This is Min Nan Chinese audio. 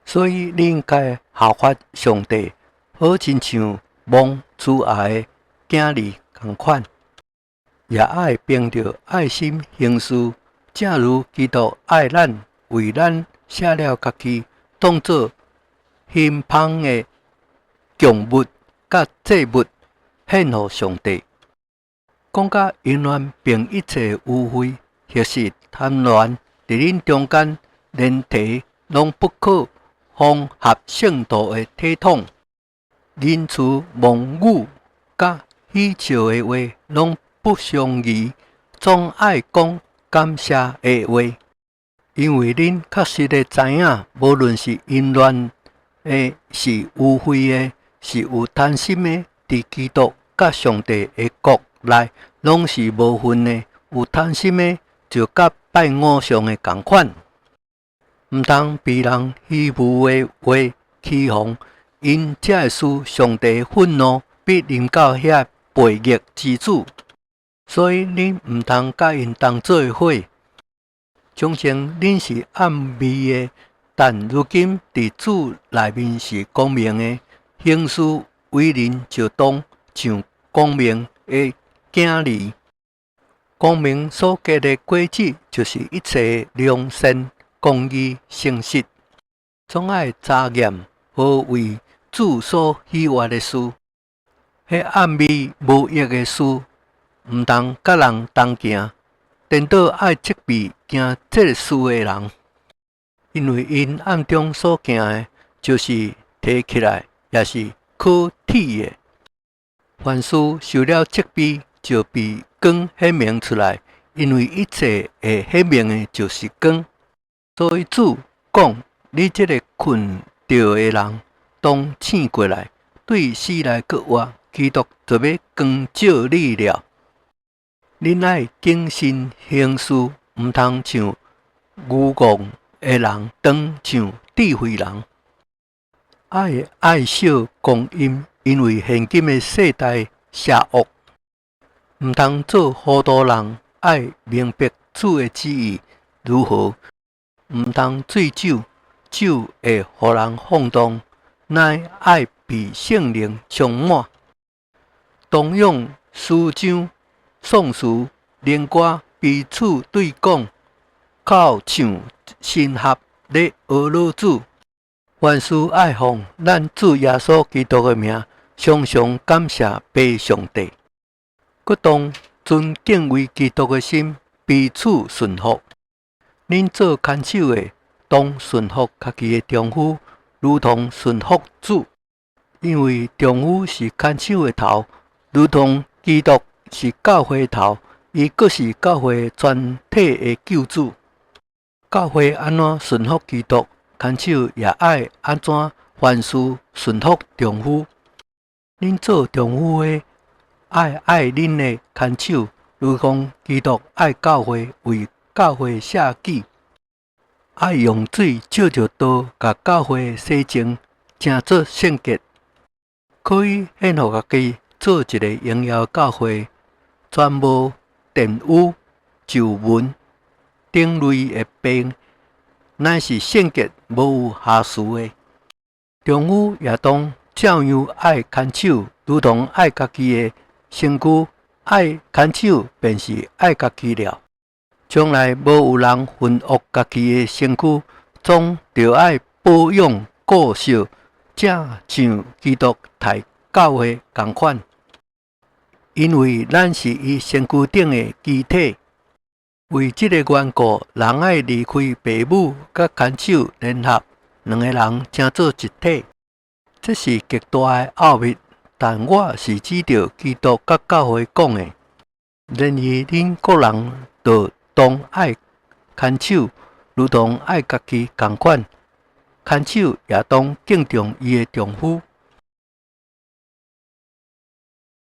所以你應該效法上帝，好親像蒙慈愛的囝兒仝款，也愛憑著愛心行事，正如基督愛咱，為咱捨了家己，當做馨香的供物佮祭物獻予上帝。講到淫亂，並一切污穢，或是貪婪，佇恁中間連提攏不可，符合聖徒的體統。仁慈妄語佮戲笑的話攏不相宜，總愛講感謝的話。因為恁確實的知影，無論是淫亂的，是污穢的，是有貪心的，佇基督佮上帝的國內，攏是無份的。有貪心的，就佮拜偶像的仝款。毋通被人虛無的話欺誣，因這个事，上帝憤怒必臨到遐悖逆之子。所以恁毋通佮𪜶同做伙。從前恁是暗暝的，但如今佇主內面是光明的。行事為人就當像光明的囝兒。光明所結的果子，就是一切良善、公義、誠實。總愛查驗何為主所喜悅的事。彼暗暝無益的事，毋通佮人同行。顛倒愛責備行這个事的人，因為𪜶暗中所行的，就是提起來也是可恥的。凡事受了責備，就被光顯明出來，因為一切會顯明的，就是光。所以主講：你這个睏著的人，當醒過來，對死來閣活，基督就欲光照你了。恁愛謹慎行事，毋通像愚戇的人，當像智慧人。愛愛惜光陰，因為現今的世代邪惡。毋通做糊塗人，愛明白主的旨意如何。毋通醉酒，酒會予人放蕩，乃愛被聖靈充滿。當用詩章、頌詞、靈歌彼此對講，口唱心和咧呵咾主。凡事愛奉咱主耶穌基督的名，常常感謝父上帝。閣當存敬畏基督的心，彼此順服。恁做牽手的，當順服家己的丈夫，如同順服主，因為丈夫是牽手的頭，如同基督是教會的頭，伊閣是教會全體的救主。教會按怎順服基督，牽手也愛按怎凡事順服丈夫。恁做丈夫的，愛愛恁的牽手，如同基督愛教會，為教會捨己。愛用水藉著道，共教會洗淨，成做聖潔，可以獻予家己做一個榮耀教會，全無玷污、皺紋等類的病，乃是聖潔無有瑕疵的。丈夫也當照樣愛牽手，如同愛家己的身軀，愛牽手便是愛家己了。從來無有人恨惡家己的身軀，總著愛保養顧惜，正像基督待教會仝款。因為咱是伊身軀頂的肢體。為這个緣故，人愛離開爸母，佮牽手聯合，兩個人成做一體。這是極大的奧秘，但我是指著基督佮教會講的。然而，恁各人就當愛牽手，如同愛家己仝款，牽手也當敬重伊的丈夫。